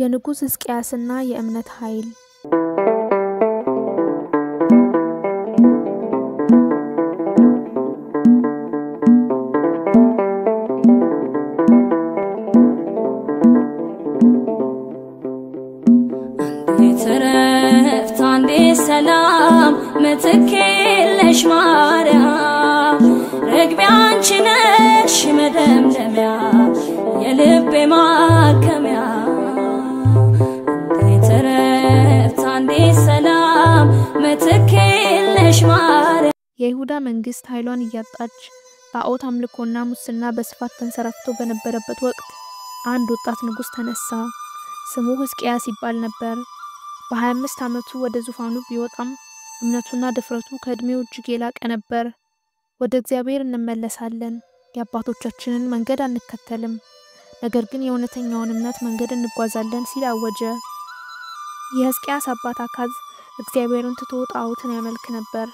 የንጉሥ ሕዝቅያስና የእምነት ኃይል። አንዴት ዕረፍት አንዴ ሰላም ምትክ የለሽ ማርያም፣ ርግቤ አንቺ ነሽ መደምደሚያ የልቤ ማከሚያ። አንዴት ዕረፍት አንዴ ሰላም ምትክ የለሽ ማርያም። የይሁዳ መንግስት ኃይሏን እያጣች ጣዖት አምልኮና ሙስና በስፋት ተንሰራፍቶ በነበረበት ወቅት አንድ ወጣት ንጉሥ ተነሳ። ስሙ ሕዝቅያስ ይባል ነበር። በ25 ዓመቱ ወደ ዙፋኑ ቢወጣም እምነቱና ድፍረቱ ከዕድሜው እጅግ የላቀ ነበር። ወደ እግዚአብሔር እንመለሳለን፣ የአባቶቻችንን መንገድ አንከተልም፣ ነገር ግን የእውነተኛውን እምነት መንገድ እንጓዛለን ሲል አወጀ። የሕዝቅያስ አባት አካዝ እግዚአብሔርን ትቶ ጣዖትን ያመልክ ነበር።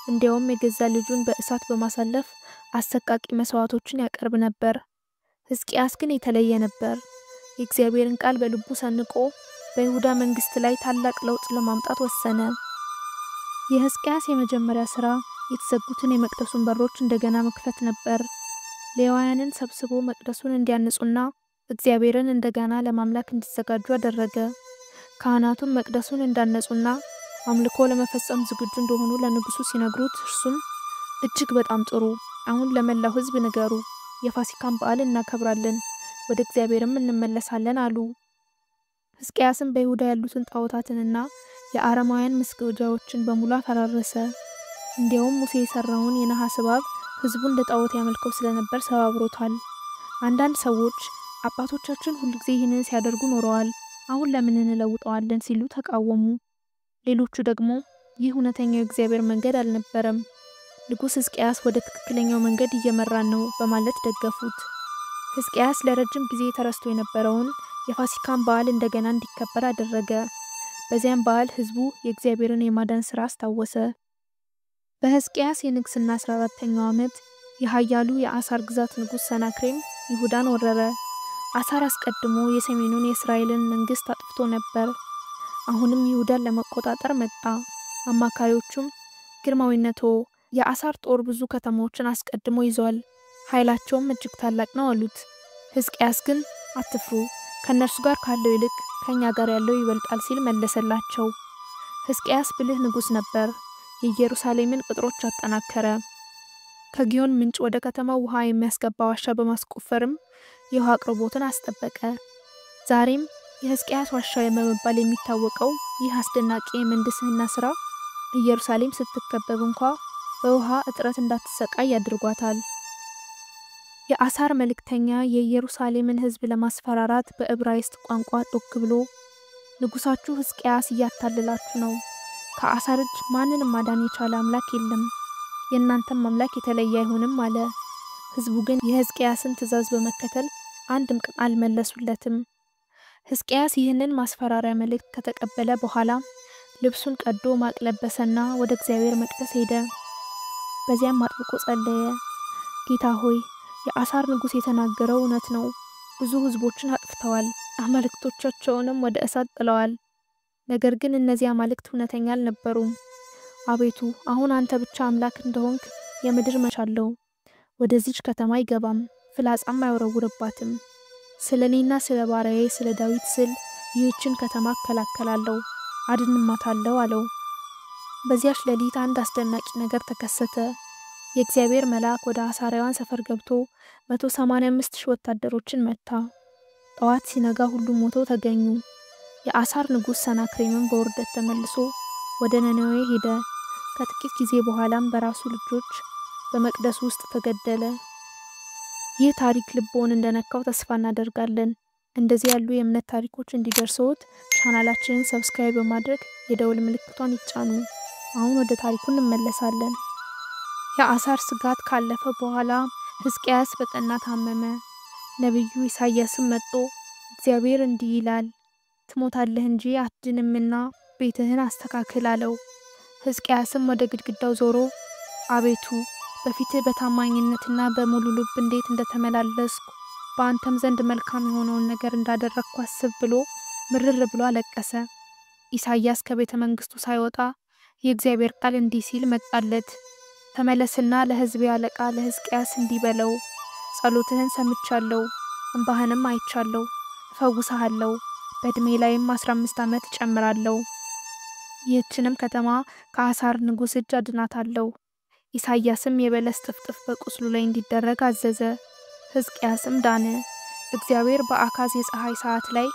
እንዲያውም የገዛ ልጁን በእሳት በማሳለፍ አሰቃቂ መስዋዕቶችን ያቀርብ ነበር። ሕዝቅያስ ግን የተለየ ነበር። የእግዚአብሔርን ቃል በልቡ ሰንቆ በይሁዳ መንግስት ላይ ታላቅ ለውጥ ለማምጣት ወሰነ። የሕዝቅያስ የመጀመሪያ ስራ የተዘጉትን የመቅደሱን በሮች እንደገና መክፈት ነበር። ሌዋውያንን ሰብስቦ መቅደሱን እንዲያንጹና እግዚአብሔርን እንደገና ለማምለክ እንዲዘጋጁ አደረገ። ካህናቱም መቅደሱን እንዳነጹና አምልኮ ለመፈጸም ዝግጁ እንደሆኑ ለንጉሱ ሲነግሩት እርሱም እጅግ በጣም ጥሩ፣ አሁን ለመላው ሕዝብ ንገሩ፣ የፋሲካን በዓል እናከብራለን፣ ወደ እግዚአብሔርም እንመለሳለን አሉ። ሕዝቅያስም በይሁዳ ያሉትን ጣዖታትንና የአረማውያን መስገጃዎችን በሙሉ አፈራረሰ። እንዲያውም ሙሴ የሰራውን የነሐስ እባብ ሕዝቡ እንደ ጣዖት ያመልከው ስለነበር ሰባብሮታል። አንዳንድ ሰዎች አባቶቻችን ሁልጊዜ ይህንን ሲያደርጉ ኖረዋል፣ አሁን ለምን እንለውጠዋለን ሲሉ ተቃወሙ። ሌሎቹ ደግሞ ይህ እውነተኛው የእግዚአብሔር መንገድ አልነበረም፣ ንጉሥ ሕዝቅያስ ወደ ትክክለኛው መንገድ እየመራን ነው በማለት ደገፉት። ሕዝቅያስ ለረጅም ጊዜ ተረስቶ የነበረውን የፋሲካን በዓል እንደገና እንዲከበር አደረገ። በዚያም በዓል ሕዝቡ የእግዚአብሔርን የማዳን ሥራ አስታወሰ። በሕዝቅያስ የንግስና 14ኛው ዓመት የኃያሉ የአሳር ግዛት ንጉሥ ሰናክሬም ይሁዳን ወረረ። አሳር አስቀድሞ የሰሜኑን የእስራኤልን መንግስት አጥፍቶ ነበር። አሁንም ይሁዳን ለመቆጣጠር መጣ። አማካሪዎቹም ግርማዊነቶ፣ የአሳር ጦር ብዙ ከተማዎችን አስቀድሞ ይዟል፣ ኃይላቸውም እጅግ ታላቅ ነው አሉት። ሕዝቅያስ ግን አትፍሩ፣ ከእነርሱ ጋር ካለው ይልቅ ከእኛ ጋር ያለው ይበልጣል ሲል መለሰላቸው። ሕዝቅያስ ብልህ ንጉሥ ነበር። የኢየሩሳሌምን ቅጥሮች አጠናከረ። ከጊዮን ምንጭ ወደ ከተማው ውሃ የሚያስገባ ዋሻ በማስቆፈርም የውሃ አቅርቦትን አስጠበቀ። ዛሬም የሕዝቅያስ ዋሻ በመባል የሚታወቀው ይህ አስደናቂ የምህንድስና ስራ ኢየሩሳሌም ስትከበብ እንኳ በውሃ እጥረት እንዳትሰቃይ አድርጓታል። የአሳር መልእክተኛ የኢየሩሳሌምን ሕዝብ ለማስፈራራት በዕብራይስጥ ቋንቋ ጮክ ብሎ ንጉሳችሁ ሕዝቅያስ እያታለላችሁ ነው፣ ከአሳር እጅ ማንንም ማዳን የቻለ አምላክ የለም፣ የእናንተም አምላክ የተለየ አይሆንም አለ። ሕዝቡ ግን የሕዝቅያስን ትእዛዝ በመከተል አንድም ቃል አልመለሱለትም። ሕዝቅያስ ይህንን ማስፈራሪያ መልእክት ከተቀበለ በኋላ ልብሱን ቀዶ ማቅ ለበሰና ወደ እግዚአብሔር መቅደስ ሄደ። በዚያም አጥብቆ ጸለየ። ጌታ ሆይ፣ የአሳር ንጉሥ የተናገረው እውነት ነው። ብዙ ሕዝቦችን አጥፍተዋል፣ አማልክቶቻቸውንም ወደ እሳት ጥለዋል። ነገር ግን እነዚህ አማልክት እውነተኛ አልነበሩም። አቤቱ፣ አሁን አንተ ብቻ አምላክ እንደሆንክ የምድር መቻለው። ወደዚች ከተማ አይገባም፣ ፍላጻም አይወረውርባትም። ስለ እኔና ስለ ባሪያዬ ስለ ዳዊት ስል ይህችን ከተማ እከላከላለሁ፣ አድንማታለሁ አለው። በዚያች ሌሊት አንድ አስደናቂ ነገር ተከሰተ። የእግዚአብሔር መልአክ ወደ አሳራውያን ሰፈር ገብቶ 185,000 ወታደሮችን መታ። ጠዋት ሲነጋ ሁሉም ሞተው ተገኙ። የአሳር ንጉሥ ሰናክሬምም በውርደት ተመልሶ ወደ ነነዌ ሄደ። ከጥቂት ጊዜ በኋላም በራሱ ልጆች በመቅደሱ ውስጥ ተገደለ። ይህ ታሪክ ልቦን እንደነካው ተስፋ እናደርጋለን። እንደዚህ ያሉ የእምነት ታሪኮች እንዲደርሰዎት ቻናላችንን subscribe በማድረግ የደወል ምልክቷን ይጫኑ። አሁን ወደ ታሪኩ እንመለሳለን። የአሳር ስጋት ካለፈ በኋላ ሕዝቅያስ በጠና ታመመ። ነቢዩ ኢሳያስም መጥቶ እግዚአብሔር እንዲህ ይላል፣ ትሞታለህ እንጂ አትድንምና ቤትህን አስተካክል አለው። ሕዝቅያስም ወደ ግድግዳው ዞሮ አቤቱ በፊትህ በታማኝነትና በሙሉ ልብ እንዴት እንደተመላለስኩ በአንተም ዘንድ መልካም የሆነውን ነገር እንዳደረግኩ አስብ ብሎ ምርር ብሎ አለቀሰ። ኢሳይያስ ከቤተ መንግስቱ ሳይወጣ የእግዚአብሔር ቃል እንዲህ ሲል መጣለት። ተመለስና ለሕዝቤ አለቃ ለሕዝቅያስ እንዲህ በለው፣ ጸሎትህን ሰምቻለሁ፣ እንባህንም አይቻለሁ፣ እፈውስሃለሁ፣ በዕድሜ ላይም 15 ዓመት እጨምራለሁ። ይህችንም ከተማ ከአሳር ንጉሥ እጅ አድናታለሁ። ኢሳይያስም የበለስ ጥፍጥፍ በቁስሉ ላይ እንዲደረግ አዘዘ። ሕዝቅያስም ዳነ። እግዚአብሔር በአካዝ የፀሐይ ሰዓት ላይ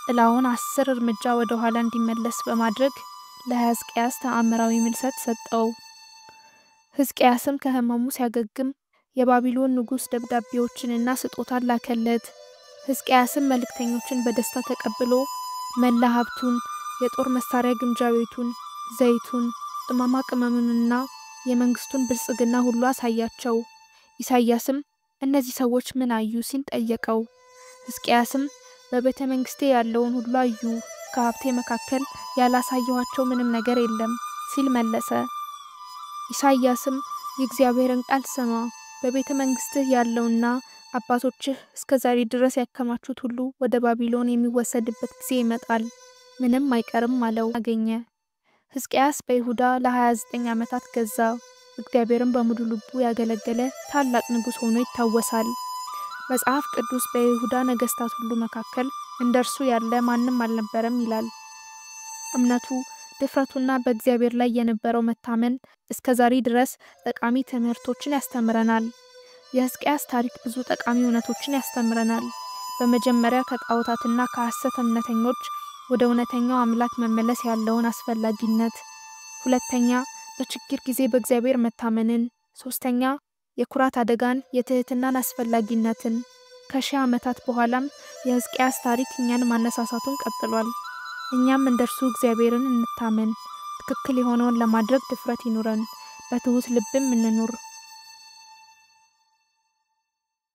ጥላውን 10 እርምጃ ወደ ኋላ እንዲመለስ በማድረግ ለሕዝቅያስ ተአምራዊ ምልሰት ሰጠው። ሕዝቅያስም ከሕመሙ ሲያገግም የባቢሎን ንጉሥ ደብዳቤዎችንና ስጦታን ላከለት። ሕዝቅያስም መልእክተኞችን በደስታ ተቀብሎ መላ ሀብቱን፣ የጦር መሳሪያ ግምጃ ቤቱን፣ ዘይቱን፣ ቅመማ ቅመሙንና የመንግስቱን ብልጽግና ሁሉ አሳያቸው። ኢሳይያስም እነዚህ ሰዎች ምን አዩ ሲል ጠየቀው። ሕዝቅያስም በቤተ መንግስቴ ያለውን ሁሉ አዩ፣ ከሀብቴ መካከል ያላሳየኋቸው ምንም ነገር የለም ሲል መለሰ። ኢሳይያስም የእግዚአብሔርን ቃል ስማ፣ በቤተ መንግስትህ ያለውና አባቶችህ እስከ ዛሬ ድረስ ያከማቹት ሁሉ ወደ ባቢሎን የሚወሰድበት ጊዜ ይመጣል፣ ምንም አይቀርም አለው። አገኘ። ሕዝቅያስ በይሁዳ ለ29 ዓመታት ገዛ። እግዚአብሔርን በሙሉ ልቡ ያገለገለ ታላቅ ንጉሥ ሆኖ ይታወሳል። መጽሐፍ ቅዱስ በይሁዳ ነገሥታት ሁሉ መካከል እንደ እርሱ ያለ ማንም አልነበረም ይላል። እምነቱ፣ ድፍረቱና በእግዚአብሔር ላይ የነበረው መታመን እስከ ዛሬ ድረስ ጠቃሚ ትምህርቶችን ያስተምረናል። የሕዝቅያስ ታሪክ ብዙ ጠቃሚ እውነቶችን ያስተምረናል። በመጀመሪያ ከጣዖታትና ከሐሰት እምነተኞች ወደ እውነተኛው አምላክ መመለስ ያለውን አስፈላጊነት፣ ሁለተኛ በችግር ጊዜ በእግዚአብሔር መታመንን፣ ሶስተኛ የኩራት አደጋን፣ የትህትናን አስፈላጊነትን። ከሺህ ዓመታት በኋላም የሕዝቅያስ ታሪክ እኛን ማነሳሳቱን ቀጥሏል። እኛም እንደርሱ እግዚአብሔርን እንታመን፣ ትክክል የሆነውን ለማድረግ ድፍረት ይኑረን፣ በትሑት ልብም እንኑር።